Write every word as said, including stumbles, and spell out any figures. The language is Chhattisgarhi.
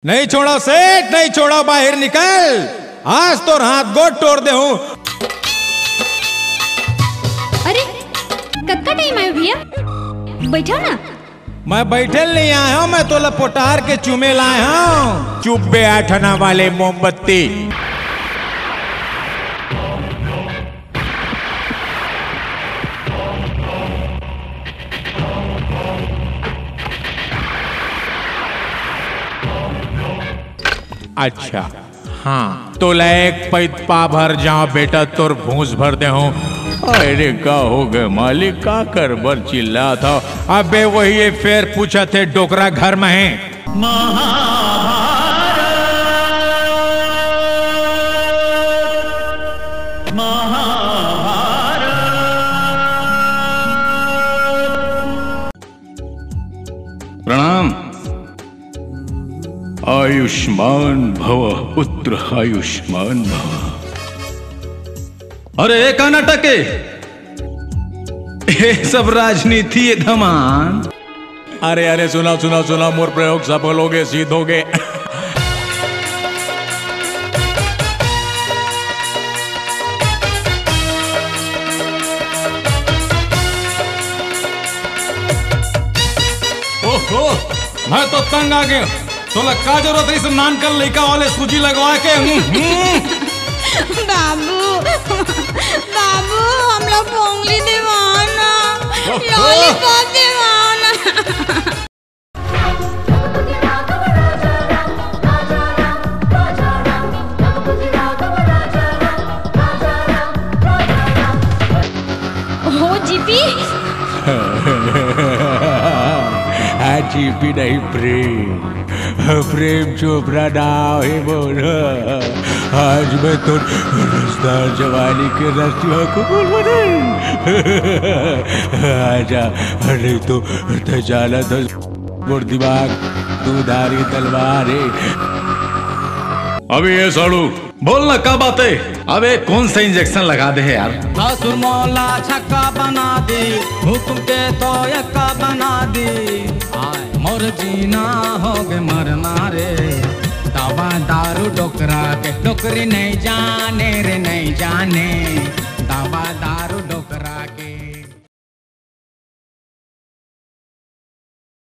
नहीं छोड़ो सेठ, नहीं छोड़ो, बाहर निकल। आज तोर हाथ गोड़ तोड़ देहूं। अरे, कतका टाइम आयो भैया, बैठा ना। मैं बैठे ल नहीं आया हूं, मैं तोला पोटार के चूमे लाया हूं। चुप बे, आठना वाले मोमबत्ती। अच्छा, हाँ, तोला एक पइत पा भर जाओ बेटा, तोर भूस भर देहूं। अरे का हो गए मालिक, का कर बर चिल्लात हव? अबे वही ये फेर पूछत हे, डोकरा घर में हे। प्रणाम। आयुष्मान भव पुत्र, आयुष्मान भव। अरे, ए का नाटक हे? ए सब राजनीति हे धमान। अरे, अरे, सुना, सुना, सुना, मोर प्रयोग सफल हो गए, सिद्ध हो गए। ओहो, मैं तो तंग आ गया। तोला का जरूरत रहिस नान कन लइका वाले सूजी लगवा के? हम्म, हम्म। बाबू, बाबू, हम लोग पोंगली देवा ना, ओहो। लॉलीपॉप देवा ना। हो जीपी। हाँ, जीपी नहीं, प्रेम। प्रेम चोपड़ा नाम हे मोर। आज मैं तो रसदार जवानी के रसवा को बोल बने। आजा, नहीं तो ते जाना था मोर दिमाग, दूधारी तलवार हे। अबे ये साड़ू, बोल ना, का बात हे? अबे कौन सा इंजेक्शन लगा दे हे यार? ससुर मोला छक्का बना दी, हुकुम के तो यक्का बना दी। आय, मोर जीना हो गे मरना रे। दवा दारू डोकरा के, डोकरी नहीं जाने रे, नहीं जाने। दवा दारू डोकरा के।